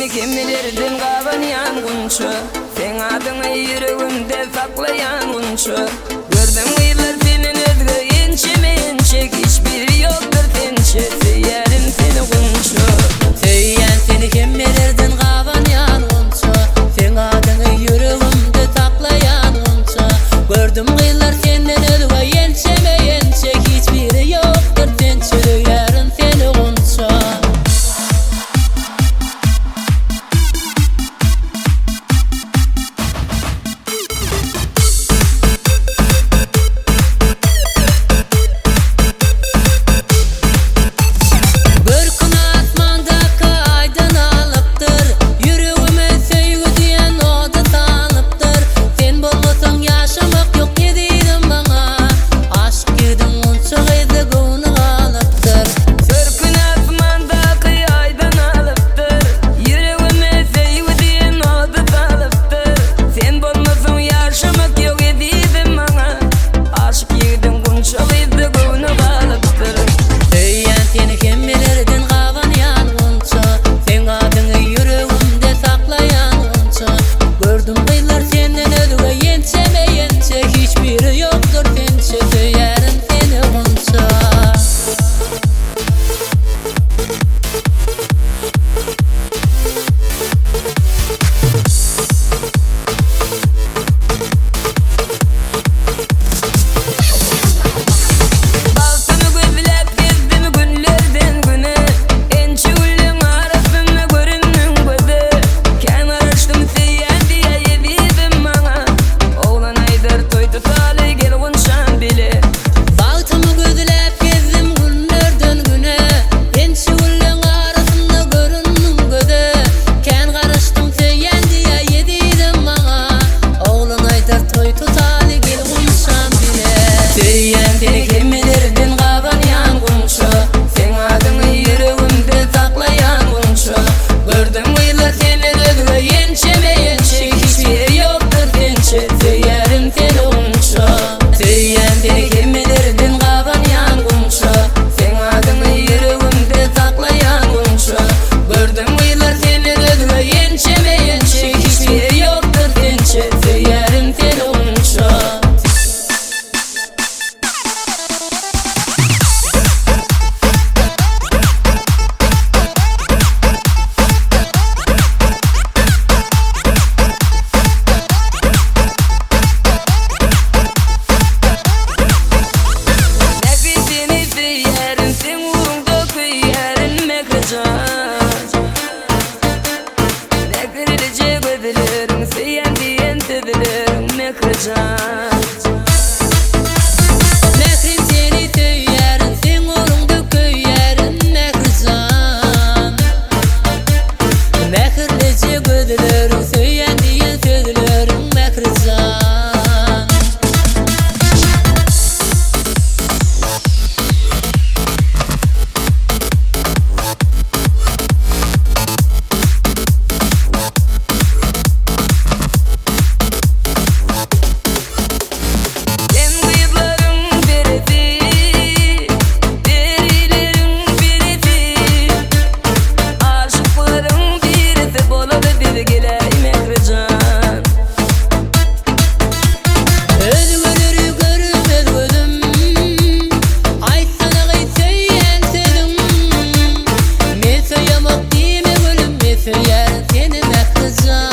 seni hemmelerden gabanýan gunça Seň adyňy ýüregimde saklaýan gunça Gördüm gyzlar senden özge ençeme ençe Hiç biri ýokdur sençe söýýärin seni gunça. Söýýän seni hemmelerden gabanýan gunça Seň adyňy ýüregimde saklaýan gunça Gördüm gyzlar senden özge ençeme ençe Hiç biri ýokdur sençe söýýärin seni gunça. Görküni asmandaky aýdan alypdyr, Ýüregime söýgi diýen ody salypdyr. Sen bolmasaň ýaşamak ýok ezizim maňa, Aşyk ýigidiň gunça gyzda göwni galypdyr. Görküni asmandaky aýdan alypdyr, Ýüregime söýgi diýen ody salypdyr. Sen bolmasaň ýaşamak ýok ezizim maňa, Aşyk ýigidiň gunça gyzda göwni galypdyr. Söýýän seni hemmelerden gabanýan gunça, Seň adyňy ýüregimde saklaýan gunça. Gördüm gyzlar senden özge ençeme ençe, Hiç biri ýokdur sençe söýýärin seni gunça. Bagtymy gözläp gezdim günlerden güne, Ençe gülleň arasynda göründiň göze. Kän garaşdym söýýän diýä ezizim maňa, Oglan aýdar toý tutaly gel gunçam bile. Bagtymy gözläp gezdim günlerden güne, Ençe gülleň arasynda göründiň göze. Kän garaşdym söýýän diýä ezizim maňa, Oglan aýdar toý tutaly gel gunçam bile. Söýýän seni hemmelerden gabanýan gunça, Seň adyňy ýüregimde saklaýan gunça. Gördüm gyzlar senden özge ençeme ençe, Hiç biri ýokdur sençe söýýärin seni gunça. Söýýän seni hemmelerden gabanýan gunça, Seň adyňy ýüregimde saklaýan gunça. Gördüm gyzlar senden özge ençeme ençe, Hiç biri ýokdur sençe söýýärin seni gunça. Mähri seni söýýärin, seň ugruňda köýýärin Mährijan. Mähirlije gözleriň, söýýän diýen sözleriň Mährijan. Mährim seni söýýärin, seň ugrunda köýýärin Mährijan. Mähirlije gözleriň, söýýän diýen sözleriň Mährijan. Sen gyzlaryň perisi, perileriň birisi, Aşyklaryň birisi bolaly biz geläý Mährijan. Özgeleri görmez gözüm, Aýtsana gyz söýýän sözüň. Men söýemok diýme gülüm, Men söýýärin seni Mährijan.